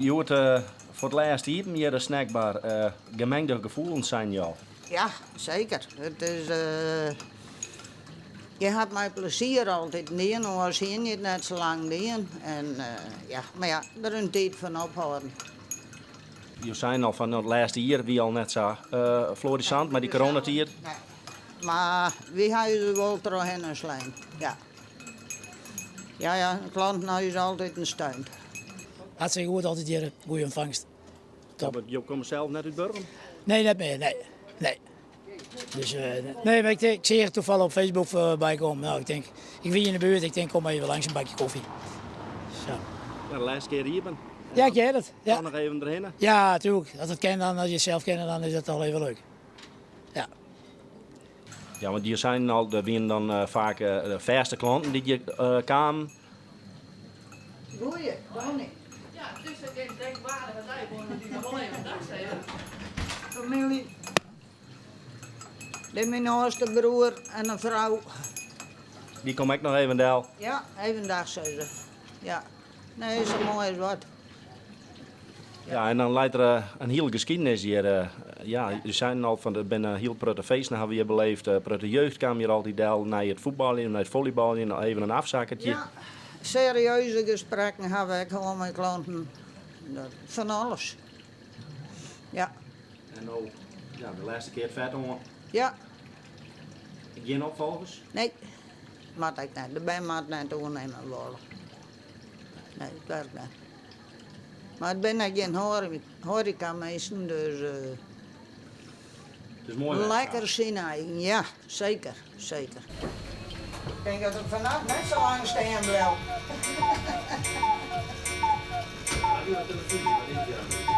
Hjoed foar it lêst iepen hjir de snackbar. Gemengde gefoelens seinen jo al. Ja, seker. It is, je hat mei plezier altyd dien, oars hiene je it net sa lang dien. En ja, mar ja, der is in tiid fan ophâlden. Jo seinen al fan it lêste jier wie al net sa florissant mei dy coronatiid. Nee, mar wy ha ús der wol trochhinne slein, ja. Ja, ja, de klanten ha ús altiten steund. Hartstikke goed altyd hjir, goede ûntfangst. Top. Ja, jo komme sels net út Burgum? Nee, net mear, nee. Nee. Dus, nee, mar ik, ik seach toevallig op Facebook foarby kommen. Nou, ik tink, ik wie yn de buert, ik tink kom even langs in bakje kofje. Zo. Ja, de lêste kear iepen. Ja, ik hear it. Ja. Dan noch even derhinne? Ja, tuurlijk. As it kin, dan, as je it sels kinne, dan is dat al even leuk. Ja. Ja, want jo seinen al, der wienen dan faak fêste klanten dy't hjir kamen. Goeie, Tony. Ja, it is in denkwaardige dei, wolle we dy noch wol even dag sizze. Famylje. Dit myn âldste broer en in frou. Dy komme ek noch even del. Ja, even dag sizze. Ja. Nee, sa moai as wat. Ja, en dan leit der in hiele geskiednis hjir. Ja, jo seinen al fan der binne hiel protte feesten hawwe we hjir beleefd. Protte jeugd kaam hjir altyd del nei it fuotbaljen, nei it follybaljen, even in afzakkertje. Ja, serieuze gesprekken hawwe we ek hân mei klanten. Fan alles. Ja. En no, ja, de lêste kear it fet oan. Ja. Gjin opfolgers? Nee, moat ek net. De bern moat net oernimme wolle. Nee, it werkt net. Mar it binne ek gjin hoareka-minsken, dus It is moai west, lekker syn eigen, ja, seker, seker. Ik tink dat ik fannacht net sa lang stean bliuw. Radio en televyzje, wat is it hjir?